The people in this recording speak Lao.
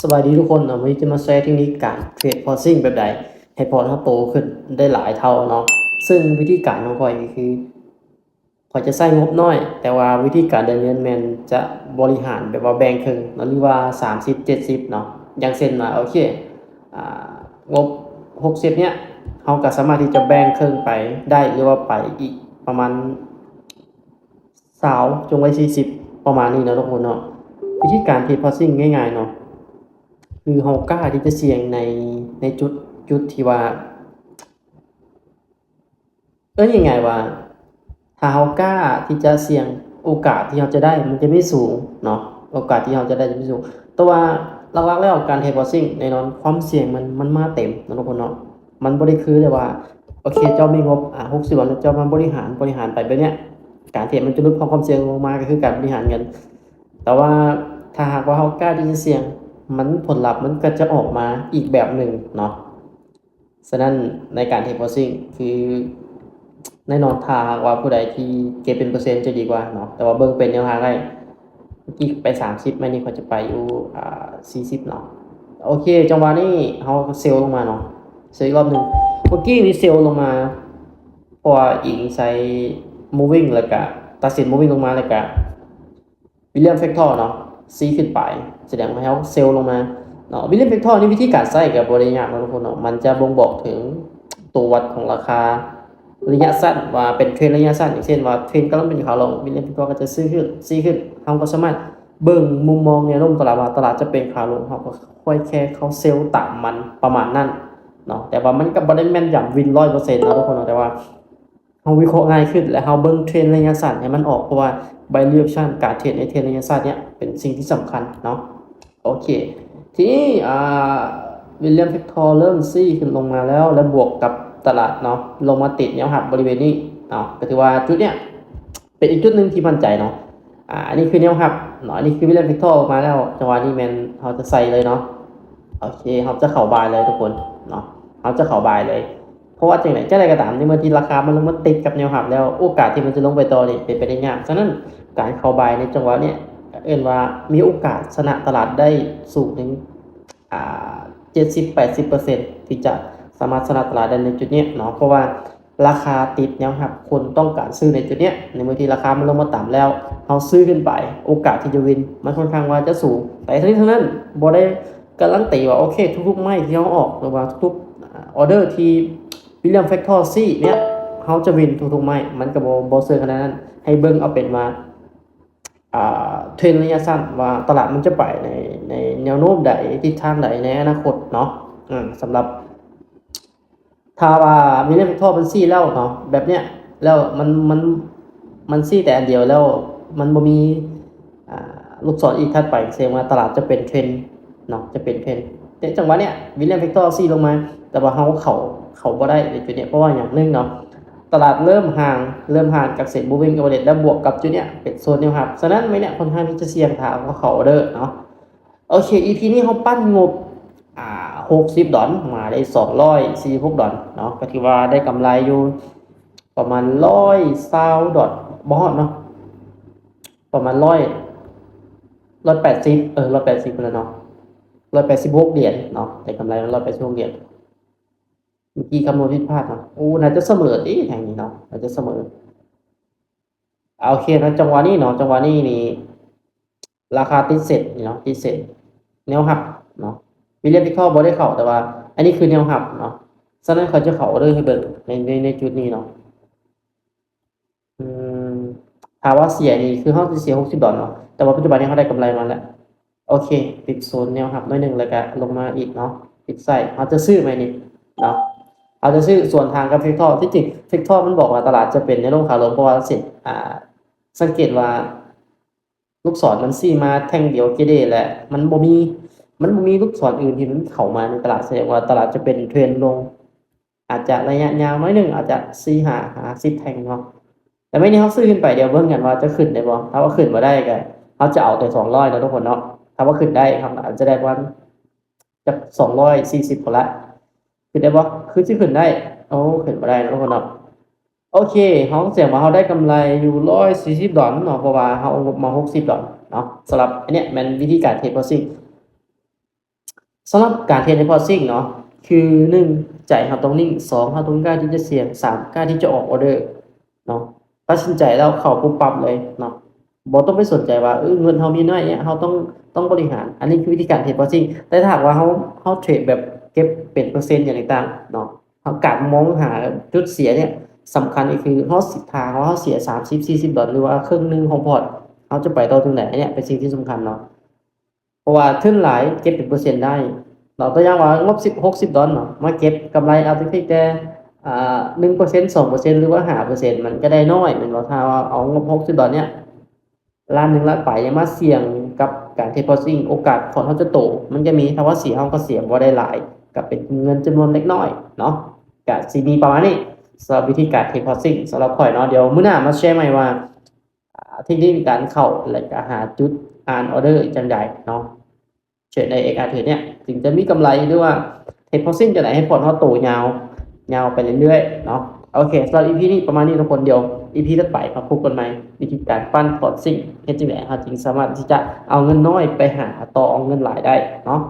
ສະບາຍດີທຸກຄົນເນາະ, ວັນນີ້ຈະມາແຊເທັກນິກການເທຣດ Forex ແບບໃດໃຫ້ພອດເຮົາໂຕຂຶ້ນໄດ້ຫຼາຍເທົ່າເນາະ. ເຊິ່ງວິທີການຂອງຂ້ອຍກໍຄື ຂ້ອຍຈະໃຊ້ງົບນ້ອຍ, ແຕ່ວ່າວິທີການດຳເນີນແມ່ນຈະບໍລິຫານແບບວ່າແບ່ງເຄິ່ງເນາະ ຫຼືວ່າສາມສິບ ເຈັດສິບເນາະ. ຢ່າງເຊັ່ນວ່າ ໂອເຄ ອ່າ ງົບຫົກສິບເນຍ ເຮົາກໍສາມາດທີ່ຈະແບ່ງເຄິ່ງໄປໄດ້ ຫຼືວ່າໄປອີກປະມານ ຊາວ ຈົນໄວ້ ສີ່ສິບ ປະມານນີ້ເນາະທຸກຄົນເນາະ. ວິທີການເທຣດ Forex ງ່າຍໆເນາະ ຄືເຮົາກ້າທີ່ຈະສ່ຽງໃນ ໃນຈຸດ ຈຸດທີ່ວ່າ ເອີ້ນງ່າຍໆວ່າ ຖ້າເຮົາກ້າທີ່ຈະສ່ຽງ ໂອກາດທີ່ເຮົາຈະໄດ້ມັນຈະມີສູງເນາະ, ໂອກາດທີ່ເຮົາຈະໄດ້ຈະມີສູງ. ແຕ່ວ່າຫຼັກໆແລ້ວການເທຣດ Forex ແນ່ນອນຄວາມສ່ຽງມັນ ມັນມາເຕັມເນາະທຸກຄົນເນາະ. ມັນບໍ່ໄດ້ຄືແບບວ່າ ໂອເຄ ເຈົ້າມີງົບ ອ່າ ຫົກສິບດອນ ແລ້ວເຈົ້າມາບໍລິຫານ ບໍລິຫານໄປແບບເນຍ ການເທຣດມັນຈະຫຼຸດຄວາມສ່ຽງລົງມາ ກໍຄືການບໍລິຫານເງິນ. ແຕ່ວ່າຖ້າຫາກວ່າເຮົາກ້າທີ່ຈະສ່ຽງ ມັນ ຜົນລັບມັນກໍຈະອອກມາອີກແບບໜຶ່ງເນາະ. ສະນັ້ນໃນການເທຣດ Forex ຄືແນ່ນອນ ຖ້າຫາກວ່າຜູ້ໃດທີ່ເກັບເປັນເປີເຊັນຈະດີກວ່າເນາະ, ແຕ່ວ່າເບິ່ງເປັນແນວທາງໄດ້. ເມື່ອກີ້ໄປສາມສິບ ມານີ້ຂ້ອຍຈະໄປຢູ່ ອ່າ ສີ່ສິບເນາະ. ໂອເຄ ຈັງຫວະນີ້ເຮົາເຊວລົງມາເນາະ, ເຊວອີກລອບໜຶ່ງ. ເມື່ອກີ້ນີ້ເຊວລົງມາ ເພາະວ່າອີງໃສ່ moving ແລ້ວກະ ຕັດສິນ moving ລົງມາ ແລ້ວກະ William Factor ເນາະ ຊີ້ຂຶ້ນໄປ ສະແດງວ່າໃຫ້ເຮົາເຊວລົງມາເນາະ. William Factor ນີ້ ວິທີການໃຊ້ກໍບໍ່ໄດ້ຍາກເນາະທຸກຄົນເນາະ, ມັນຈະບົ່ງບອກເຖິງໂຕວັດຂອງລາຄາໄລຍະສັ້ນ ວ່າເປັນເທຣນໄລຍະສັ້ນ. ຢ່າງເຊັ່ນວ່າເທຣນກຳລັງເປັນຂາລົງ William Factor ກໍຈະຊີ້ຂຶ້ນ ຊີ້ຂຶ້ນ. ເຮົາກໍສາມາດເບິ່ງມຸມມອງແນວໂນ້ມຕະຫຼາດວ່າຕະຫຼາດຈະເປັນຂາລົງ, ເຮົາກໍຄ່ອຍແຄ່ເຂົ້າເຊວຕາມມັນປະມານນັ້ນເນາະ. ແຕ່ວ່າມັນກໍບໍ່ໄດ້ແມ່ນຢຳວິນຮ້ອຍເປີເຊັນເນາະທຸກຄົນເນາະ, ແຕ່ວ່າ ເຮົາວິເຄາະງ່າຍຂຶ້ນ ແລະ ເຮົາເບິ່ງເທຣນໄລຍະສັ້ນໃຫ້ມັນອອກ, ເພາະວ່າ Value Option ການເທຣດໃນເທຣນໄລຍະສັ້ນເນຍເປັນສິ່ງທີ່ສຳຄັນເນາະ. ໂອເຄ ທີນີ້ ອ່າ William Factor ເລີ່ມຊີ້ຂຶ້ນລົງມາແລ້ວ ແລະ ບວກກັບຕະຫຼາດເນາະ ລົງມາຕິດແນວຮັບບໍລິເວນນີ້ເນາະ, ກໍຖືວ່າຈຸດເນຍເປັນອີກຈຸດໜຶ່ງທີ່ໝັ້ນໃຈເນາະ. ອ່າ ອັນນີ້ຄືແນວຮັບເນາະ, ອັນນີ້ຄື William Factor ອອກມາແລ້ວ, ຈັງຫວະນີ້ແມ່ນເຮົາຈະໃສ່ເລີຍເນາະ. ໂອເຄ ເຮົາຈະເຂົ້າບາຍເລີຍທຸກຄົນເນາະ, ເຮົາຈະເຂົ້າບາຍເລີຍ. ເພາະວ່າຈັ່ງໃດ ຈັ່ງໃດກໍຕາມ ໃນເມື່ອທີ່ລາຄາມັນລົງມາຕິດກັບແນວຮັບແລ້ວ ໂອກາດທີ່ມັນຈະລົງໄປຕໍ່ນີ້ເປັນໄປໄດ້ຍາກ. ສະນັ້ນ ການເຂົ້າບາຍໃນຈັງຫວະເນີ້ຍ ເອີ້ນວ່າມີໂອກາດຊະນະຕະຫຼາດໄດ້ສູງເຖິງ ອ່າ ເຈັດສິບ ແປດສິບເປີເຊັນ ທີ່ຈະສາມາດຊະນະຕະຫຼາດໄດ້ໃນຈຸດນີ້ເນາະ, ເພາະວ່າລາຄາຕິດແນວຮັບ ຄົນຕ້ອງການຊື້ໃນຈຸດນີ້. ໃນເມື່ອທີ່ລາຄາມັນລົງມາຕ່ຳແລ້ວ ເຮົາຊື້ຂຶ້ນໄປ ໂອກາດທີ່ຈະວິນມັນຄ່ອນຂ້າງວ່າຈະສູງ. ແຕ່ທັງນີ້ທັງນັ້ນ ບໍ່ໄດ້ກາລັນຕີວ່າ ໂອເຄ ທຸກໆໄມ້ທີ່ເຮົາອອກ ຫຼືວ່າທຸກໆ ອ່າ ອໍເດີທີ່ William Factor ຊີ້ເນຍ ເຮົາຈະວິນທຸກໆໄມ້ ມັນກໍບໍ່ ບໍ່ເຊີງຂະໜາດນັ້ນ. ໃຫ້ເບິ່ງເອົາເປັນວ່າ ອ່າ ເທຣນໄລຍະສັ້ນວ່າຕະຫຼາດມັນຈະໄປໃນ ໃນແນວໂນ້ມໃດ ທິດທາງໃດໃນອະນາຄົດເນາະ. ອາ ສຳລັບ ຖ້າວ່າ William Factor ມັນຊີ້ແລ້ວເນາະ ແບບເນີ້ຍ ແລ້ວມັນ ມັນ ມັນຊີ້ແຕ່ອັນດຽວ ແລ້ວມັນບໍ່ມີ ອ່າ ລູກສອນອີກຖັດໄປ ສະແດງວ່າຕະຫຼາດຈະເປັນເທຣນເນາະ ຈະເປັນເທຣນ. ແຕ່ຈັງຫວະເນີ້ຍ William Factor ຊີ້ລົງມາ ແຕ່ວ່າເຮົາເຂົ້າ ເຂົ້າບໍ່ໄດ້ໃນຈຸດເນີ້ຍ ເພາະວ່າຫຍັງ? ໜຶ່ງເນາະ ຕະຫຼາດເລີ່ມຫ່າງ ເລີ່ມຫ່າງຈາກເສັ້ນ Moving Average ແລ້ວບວກກັບຈຸດເນີ້ຍເປັນໂຊນແນວຮັບ. ສະນັ້ນ ໄມ້ເນີ້ຍຄ່ອນຂ້າງທີ່ຈະສ່ຽງ ຖ້າເຮົາເຂົ້າອໍເດີເນາະ. ໂອເຄ ອີ ອີ ອີ ພີ ນີ້ເຮົາປັ້ນງົບ ອ່າ ຫົກສິບດອນ ມາໄດ້ສອງຮ້ອຍສີ່ສິບຫົກດອນເນາະ, ກໍຖືວ່າໄດ້ກຳໄລຢູ່ປະມານຮ້ອຍຊາວດອນ ບໍ່ຮອດເນາະ ປະມານຮ້ອຍ ຮ້ອຍແປດສິບ ເອີ ຮ້ອຍແປດສິບພຸ້ນແຫຼະເນາະ ຮ້ອຍແປດສິບຫົກຫຼຽນເນາະ, ໄດ້ກຳໄລຮ້ອຍແປດສິບຫົກຫຼຽນ. ເມື່ອກີ້ຄຳນວນຜິດພາດເນາະ. ໂອ້ ໜ້າຈະສະເໝີຕິ ແທ່ງນີ້ເນາະ ໜ້າຈະສະເໝີ. ໂອເຄເນາະ ຈັງຫວະນີ້ເນາະ ຈັງຫວະນີ້ນີ້ ລາຄາຕິດເສັ້ນນີ້ເນາະ ຕິດເສັ້ນແນວຮັບເນາະ. William Factor ບໍ່ໄດ້ເຂົ້າ ແຕ່ວ່າອັນນີ້ຄືແນວຮັບເນາະ. ສະນັ້ນ ຂ້ອຍຈະເຂົ້າອໍເດີໃຫ້ເບິ່ງໃນ ໃນ ໃນຈຸດນີ້ເນາະ. ອືມ ຖ້າວ່າເສຍນີ້ ຄືເຮົາຊິເສຍຫົກສິບດອນເນາະ, ແຕ່ວ່າປັດຈຸບັນນີ້ເຮົາໄດ້ກຳໄລມາແລ້ວ. ໂອເຄ ຕິດໂຊນແນວຮັບໜ້ອຍໜຶ່ງ ແລ້ວກະລົງມາອີກເນາະ, ປິດໃສ່ ເຮົາຈະຊື້ໄໝນີ້ເນາະ, ເຮົາຈະຊື້ສວນທາງກັບ Factor. ທີ່ຈິງ Factor ມັນບອກວ່າຕະຫຼາດຈະເປັນແນວລົງຂາລົງ ເພາະວ່າເສັ້ນ ອ່າ ສັງເກດວ່າລູກສອນມັນຊີ້ມາແທ່ງດຽວເກເດ ແລະ ມັນບໍ່ມີ ມັນບໍ່ມີລູກສອນອື່ນທີ່ມັນເຂົ້າມາໃນຕະຫຼາດ, ສະແດງວ່າຕະຫຼາດຈະເປັນເທຣນລົງ ອາດຈະໄລຍະຍາວໜ້ອຍໜຶ່ງ ອາດຈະສີ່ ຫ້າ ຫ້າ ສິບແທ່ງເນາະ. ແຕ່ໄມ້ນີ້ເຮົາຊື້ຂຶ້ນໄປ ດຽວເບິ່ງກັນວ່າຈະຂຶ້ນໄດ້ບໍ່. ຖ້າວ່າຂຶ້ນບໍ່ໄດ້ກໍ ເຮົາຈະເອົາແຕ່ສອງຮ້ອຍເນາະທຸກຄົນເນາະ. ຖ້າວ່າຂຶ້ນໄດ້ ເຮົາອາດຈະໄດ້ປະມານຈັກສອງຮ້ອຍສີ່ສິບພຸ້ນລະ. ຂຶ້ນໄດ້ບໍ່? ຄືຊິຂຶ້ນໄດ້. ໂອ້ ຂຶ້ນບໍ່ໄດ້ເນາະທຸກຄົນເນາະ. ໂອເຄ ເຮົາສະແດງວ່າເຮົາໄດ້ກຳໄລຢູ່ຮ້ອຍສີ່ສິບດອນເນາະ ເພາະວ່າເຮົາເອົາງົບມາຫົກສິບດອນເນາະ. ສຳລັບອັນເນີ້ຍແມ່ນວິທີການເທຣດ Forex. ສຳລັບການເທຣດໃນພອດຊິງເນາະ ຄືໜຶ່ງ ໃຈເຮົາຕ້ອງນິ່ງ, ສອງ ເຮົາຕ້ອງກ້າທີ່ຈະສ່ຽງ, ສາມ ກ້າທີ່ຈະອອກອອເດີເນາະ. ຕັດສິນໃຈແລ້ວເຂົ້າປຸບປັບເລີຍເນາະ, ບໍ່ຕ້ອງໄປສົນໃຈວ່າ ເອີ ເງິນເຮົາມີໜ້ອຍເນຍ ເຮົາຕ້ອງ ຕ້ອງບໍລິຫານ. ອັນນີ້ຄືວິທີການເທຣດພອດຊິງ. ແຕ່ຖ້າຫາກວ່າເຮົາ ເຮົາເທຣດແບບເກັບເປັນເປີເຊັນຫຍັງຕ່າງໆເນາະ, ເຮົາກະມອງຫາຈຸດເສຍເນຍສຳຄັນ ກໍຄືເຮົາ ຖ້າເຮົາເສຍສາມສິບ ສີ່ສິບດອນ ຫຼືວ່າເຄິ່ງໜຶ່ງຂອງພອດ, ເຮົາຈະໄປຕໍ່ຈັ່ງໃດ? ອັນເນຍເປັນສິ່ງທີ່ສຳຄັນເນາະ. ເພາະວ່າທຶນຫຼາຍເກັບເປັນເປີເຊັນໄດ້ເນາະ. ຕົວຢ່າງວ່າງົບສິບ ຫົກສິບດອນເນາະ, ມາເກັບກຳໄລເອົາແຕ່ ອາ ໜຶ່ງເປີເຊັນ ສອງເປີເຊັນ ຫຼືວ່າຫ້າເປີເຊັນ ມັນກໍໄດ້ໜ້ອຍແມ່ນບໍ່? ຖ້າວ່າເອົາງົບຫົກສິບດອນເນຍ ລ້ານໜຶ່ງລ້ານປາຍ ຍັງມາສ່ຽງກັບການເທຣດພອດຊິງ, ໂອກາດພອດເຮົາຈະໂຕມັນກໍມີ, ຖ້າວ່າເສຍເຮົາກໍເສຍບໍ່ໄດ້ຫຼາຍ, ກໍເປັນເງິນຈຳນວນເລັກນ້ອຍເນາະ. ກໍຊິມີປະມານນີ້ສຳລັບວິທີການເທຣດພອດຊິງສຳລັບຂ້ອຍເນາະ. ດຽວມື້ໜ້າມາແຊໃໝ່ວ່າ ອາ ເທັກນິກໃນການເຂົ້າ ແລະກະຫາຈຸດອ່ານອອເດີຈັ່ງໃດເນາະ. ເທຣດໃນ ເອັກອາ ເທຣດເນຍ ຈຶ່ງຈະມີກຳໄລ ຫຼືວ່າເທຣດພອດຊິງຈັ່ງໃດໃຫ້ພອດເຮົາໂຕຍາວ ຍາວໄປເລື້ອຍໆເນາະ. ໂອເຄ ສຳລັບອີພີນີ້ປະມານນີ້ທຸກຄົນ, ດຽວອີພີຖັດໄປມາພົບກັນໃໝ່ ວິທີການປັ້ນພອດຊິງ ເຮັດຈັ່ງໃດເຮົາຈຶ່ງສາມາດທີ່ຈະເອົາເງິນນ້ອຍໄປຫາຕໍ່ເອົາເງິນຫຼາຍໄດ້ເນາະ.